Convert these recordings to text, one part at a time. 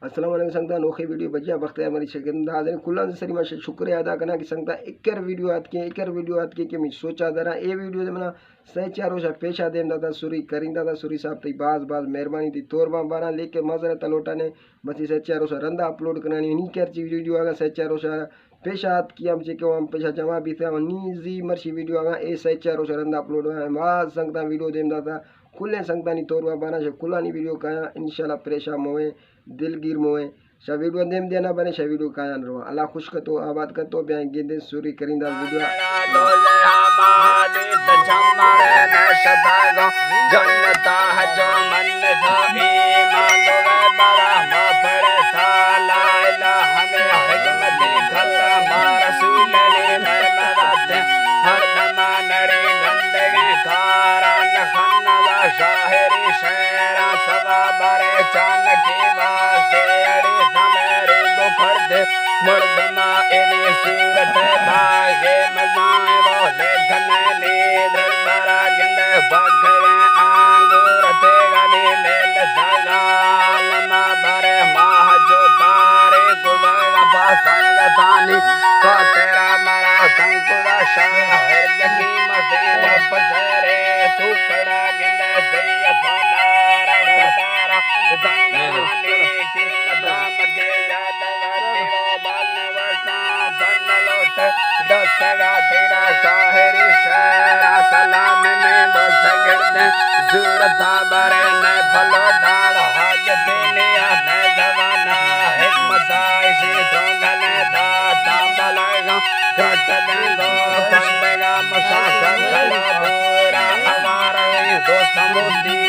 السلام علیکم سنگتاں، نوخیں ویڈیو بجیا بخت ہے ہماری شکندہ حاضر ہیں۔ کلاں سری ما شکریہ ادا کناں کہ سنگتاں اکر ویڈیو آتکیں، اکر ویڈیو آتکیں کہ میں سوچا دراں اے ویڈیو دے منا سہ چار روچا پیشا دیم داتا سری کریں داتا۔ سری صاحب تئی باز باز مہربانی، تئی توربان باراں، لیکن معذرت لوٹانے بس سہ چار روچا رندا اپلوڈ کنانی، نی کرچی ویڈیو آگا سہ چار روچا پیش آتکی ہم چہ کہ ہم پیشا جمع بیتا ہم نی زی مرشی ویڈیو آگا اے سہ چار روچا رندا اپلوڈ ہوئے۔ ما سنگتاں ویڈیو دیم داتا، کلیں سنگتانی توربان باراں، شہ کلانی ویڈیو کایاں، انشاءاللہ پریشان موئے، دلگیر موئے۔ شہ ویڈیو دیم دینا بنے، شہ ویڈیو کایاں رواں۔ اللہ خوش کتو، آباد کتو، بیاں گندیں سری کریں دا ویڈیو۔ جنتا جو من ایمان دوے بابا ما پڑتا لا الہ ہمیں حکمت کلام رسول نے میں مرات ہر دما نڑی گندگیں کاران خنوا شاعری شعرا سوا برے چانکی واسطے اڑی سمیری بکھر دے مردما انی صورت باغے مزائیں وہ لیکن نی دربارا گندے بگریں آنگور تیغنی لیل سلام ما برے ماہ جو تارے گزر پا سنگتانی خاطرا مرا تنگ شاعر یکی مسیح پسرے سوکھڑا گندے سید سالارا سدارا سنگتانی قیمت مکے یاد وتی بال نوشتاں تن لوٹ دستگا تیرا شاعری شعرا سلام میں بس گردیں زورتا برے میں پھلو ڈال حاجت نیا میں زمانہ حکمت عائشی سنگل داتا بلغا کٹ دنگو پندگا مسافر کلا بورا اوارا دوست موتی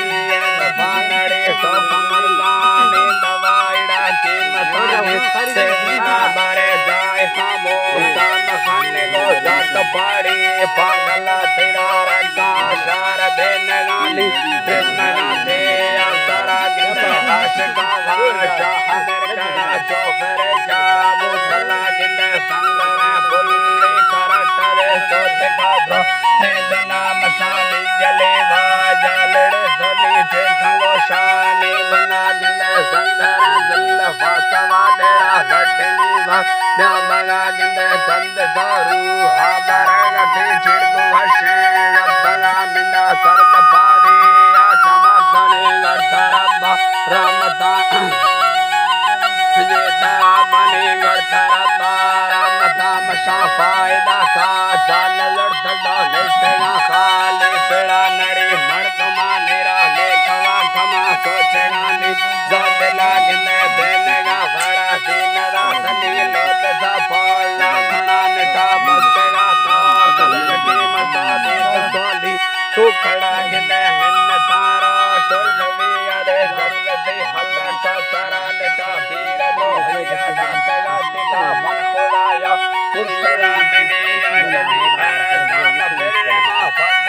بانڑی تو کمرانی دوائی ڈاکی مکانی سیدنا بارے جائے خاموش دان خانے گو جات پاڑی پاگل تیرا رنگا شار بینگانی بینگا دے آسرا گندے عاشقا واشا ہمر کڑا چوفر جابو تلا گندے سنگا پلی کرٹر سوچ بابا سیدنا مشانی جلی واجا لڑ سنی تے کنگو شانی بنا دل سنگر زلفا سوا ڈیرا گٹنی وا بیا بگا گندے سند دارو ہا برگتی چڑ کو وشی بگا منڈا سرد پاری آ سما سنی گڑ سربا رحمتا سجیتا بنی گڑ سربا رحمتا مشا فائدہ کا جان لڑ سدا لٹنا خالی پڑا نڑی مڑ کما نیرا لے کما کما سوچنا نی زاد لاگ میں دینے گا بڑا دین رات نی لوٹ سا پالا کھڑا نٹا بس تیرا تا کل کی متا دے سوالی تو کھڑا گندے من تارا تو لوی اڑے جنگتی حلقہ سرا لٹا پیر نو ہیا داتگا تتا من خدایا پشترا منی آجلی ارسان پرما پد